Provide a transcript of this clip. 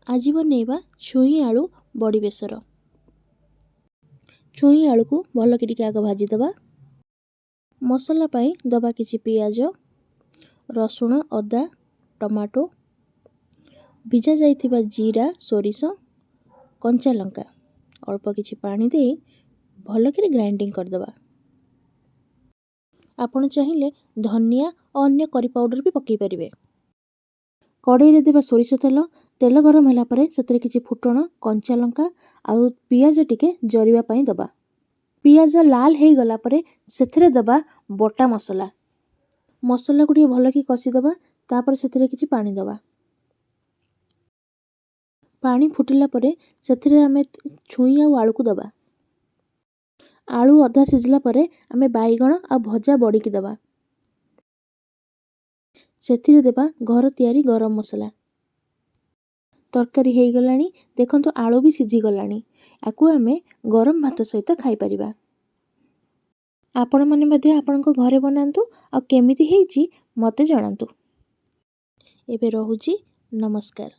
ଆଜି ବନେଇବା ଛୁଇଁ ଆଳୁ ବଡ଼ି ବେସର। ଛୁଇଁ ଆଳୁକୁ ଭଲକି ଟିକେ ଆଗ ଭାଜିଦେବା। ମସଲା ପାଇଁ ଦେବା କିଛି ପିଆଜ, ରସୁଣ, ଅଦା, ଟମାଟୋ, ଭିଜା ଯାଇଥିବା ଜିରା, ସୋରିଷ, କଞ୍ଚା ଲଙ୍କା। ଅଳ୍ପ କିଛି ପାଣି ଦେଇ ଭଲକିରି ଗ୍ରାଇଣ୍ଡିଙ୍ଗ କରିଦେବା। ଆପଣ ଚାହିଁଲେ ଧନିଆ ଓ ଅନ୍ୟ କରି ପାଉଡ଼ର ବି ପକାଇ ପାରିବେ। କଡ଼େଇରେ ଦେବା ସୋରିଷ ତେଲ। ତେଲ ଗରମ ହେଲା ପରେ ସେଥିରେ କିଛି ଫୁଟଣ, କଞ୍ଚା ଲଙ୍କା ଆଉ ପିଆଜ ଟିକେ ଜରିବା ପାଇଁ ଦେବା। ପିଆଜ ଲାଲ ହେଇଗଲା ପରେ ସେଥିରେ ଦେବା ବଟା ମସଲା। ମସଲାକୁ ଟିକେ ଭଲକି କଷିଦେବା। ତାପରେ ସେଥିରେ କିଛି ପାଣି ଦେବା। ପାଣି ଫୁଟିଲା ପରେ ସେଥିରେ ଆମେ ଛୁଇଁ ଆଉ ଆଳୁକୁ ଦେବା। ଆଳୁ ଅଧା ସିଝିଲା ପରେ ଆମେ ବାଇଗଣ ଆଉ ଭଜା ବଡ଼ିକି ଦେବା। ସେଥିରେ ଦେବା ଘର ତିଆରି ଗରମ ମସଲା। ତରକାରୀ ହେଇଗଲାଣି। ଦେଖନ୍ତୁ, ଆଳୁ ବି ସିଝିଗଲାଣି। ଆକୁ ଆମେ ଗରମ ଭାତ ସହିତ ଖାଇପାରିବା। ଆପଣମାନେ ମଧ୍ୟ ଆପଣଙ୍କ ଘରେ ବନାନ୍ତୁ ଆଉ କେମିତି ହେଇଛି ମୋତେ ଜଣାନ୍ତୁ। ଏବେ ରହୁଛି, ନମସ୍କାର।